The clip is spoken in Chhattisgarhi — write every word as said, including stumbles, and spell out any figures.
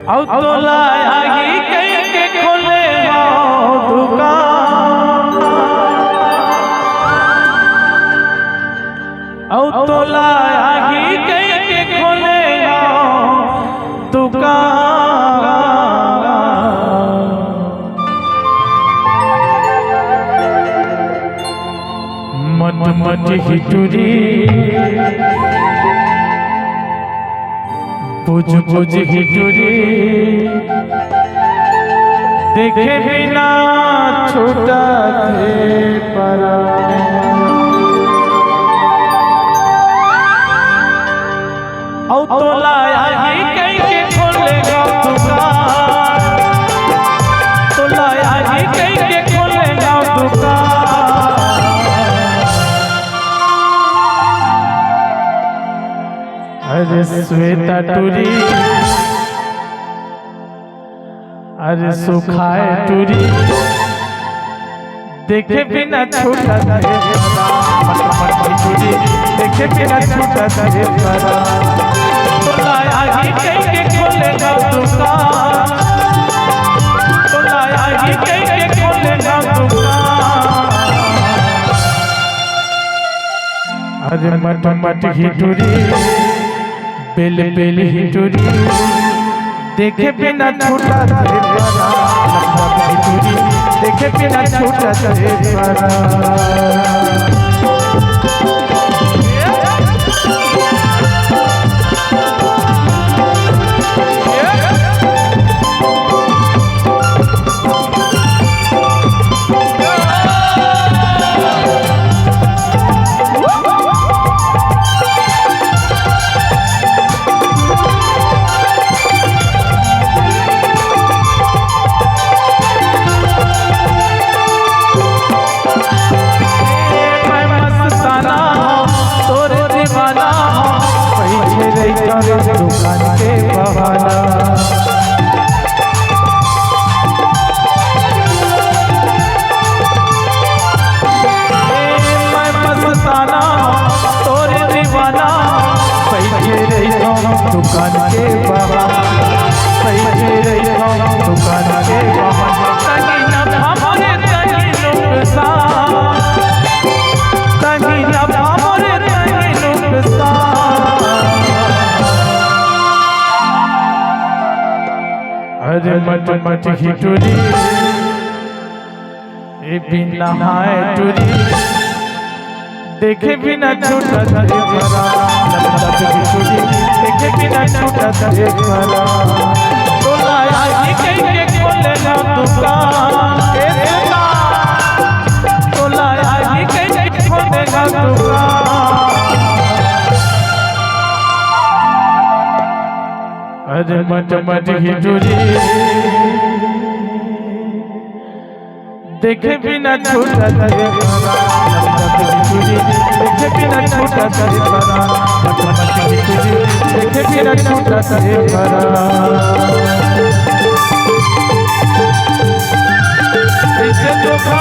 अउ तोला आही कहिके खोले हव दुकान, अउ तोला आही कहिके खोले हव दुकान। मट मट हिटुरी, बुझ बुझ हिटुरी, देखे बिना छूटत हे परान। अउ तोला आही कहिके खोले हव दुकान, तोला आही कहिके खोले हव दुकान। अरे श्वेता टुरी, अरे सुखाए टुरी, देखे बिना छूटत हे परान। मट मट हिटुरी, देखे बिना छूटत हे परान। तोला आही कहिके खोले हव दुकान, तोला आही कहिके खोले हव दुकान। अरे मट मट हिटुरी, बेल बेल हिटुरी, देखे बिना छूटत हे परान। मट मट हिटुरी, देखे बिना छूटत हे परान। मैं मस्ताना हूँ, तोर दीवाना हूँ, पीछे रहिथों दुकान के बहाना। मैं मस्ताना हूँ, तोर दीवाना हूँ, पीछे रहिथों दुकान के बहाना, पीछे रहिथों दुकान के बहाना। तनी नफा मोरे तनी नुकसान, तनी नफा मोरे तनी नुकसान। अरे मट मट हिटुरी, ए बिना हाय टुरी, देखे बिना छूटत हे परान। लप लप हिटुरी, देखे बिना छूटत हे परान। तोला आही कहिके खोले हव दुकान, ए दुकान। तोला आही कहिके खोले हव दुकान। अरे मट मट हिटुरी, देखे बिना छूटत हे परान। देखे बिना छूटत हे परान। देखे बिना छूटत हे परान। ऐसे धोखा